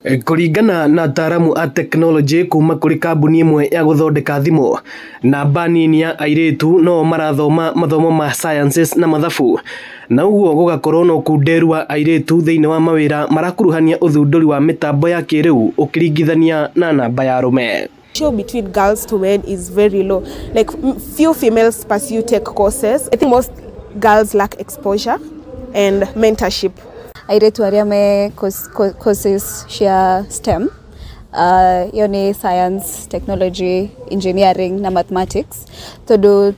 Kũringana na ataaramu a tekinoronjĩ kuma kũrĩ kambuni ĩmwe ya gũthondeka thimũ, namba nini ya airĩtu no marathoma mathomo ma sciences na mathabu, na ũguo gũgakorwo na ũkunderu wa airĩtu thĩinĩ wa mawĩra marakuruhania ũthundũri wa mĩtambo ya kĩrĩu ũkĩringithania na namba ya arũme. Ratio between girls to men is very low. Like few females pursue tech courses. I think most girls lack exposure and mentorship. Airĩtu arĩa me courses cia STEM, ĩyo nĩ science, technology, engineering na mathematics, tondũ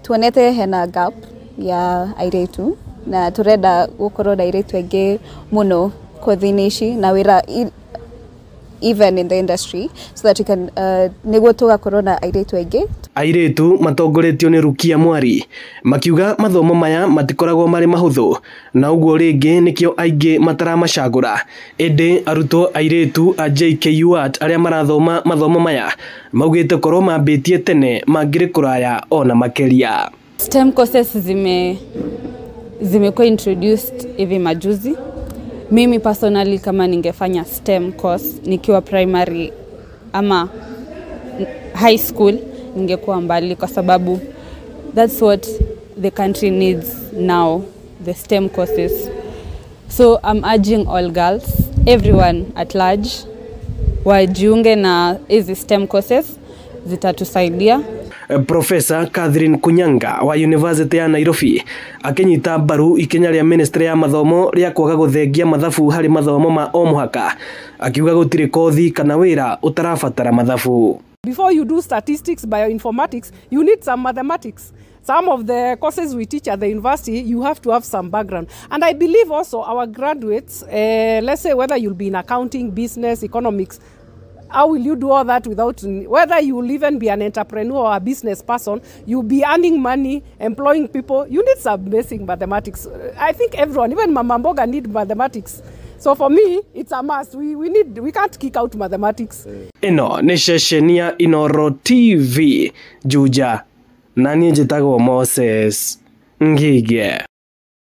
tuonete hena gap ya airĩtu na tũrenda gũkorwo na airĩtu aingĩ mũno kothi-inĩ ici na wĩra even in the industry so that we can nĩguo tũgakorwo na airĩtu aingĩ. Airĩtu matongoretio nĩ Rukia Mwari makiuga mathomo maya matikoragwo marĩ mahũthũ na ũguo rĩngĩ nĩkĩo aingĩ mataramacagũra, ĩndĩ arutwo airĩtu a JKUAT arĩa marathoma mathomo maya maugĩte korwo mambĩtie tene mangĩrĩ kũraya ona makĩria. STEM courses zimekuwa introduced hivi majuzi. Mimi personally kama ningefanya STEM course nikiwa primary ama high school ningekuwa mbali, kwa sababu that's what the country needs now, the STEM courses. So I'm urging all girls, everyone at large, wajiunge na hizi STEM courses, zitatusaidia. Profesa Catherine Kunyanga wa University ya Nairobi akinyita mbaru ikinya rĩa ministry ya mathomo rĩa kwaga gũthengia mathabu harĩ mathomo ma o mũhaka, akiuga gũtirĩ kothi kana wĩra ũtarabatara mathabu. Before you do statistics, bioinformatics, you need some mathematics. Some of the courses we teach at the university, you have to have some background. And I believe also our graduates, let's say whether you'll be in accounting, business, economics, how will you do all that without, whether you will even be an entrepreneur or a business person, you'll be earning money, employing people, you need some basic mathematics. I think everyone, even Mama Mboga, need mathematics. So for me, it's a must. We can't kick out mathematics. Ĩno nĩ ceceni ya Inooro TV Juja, na niĩ njĩtagwo Moses Ngige.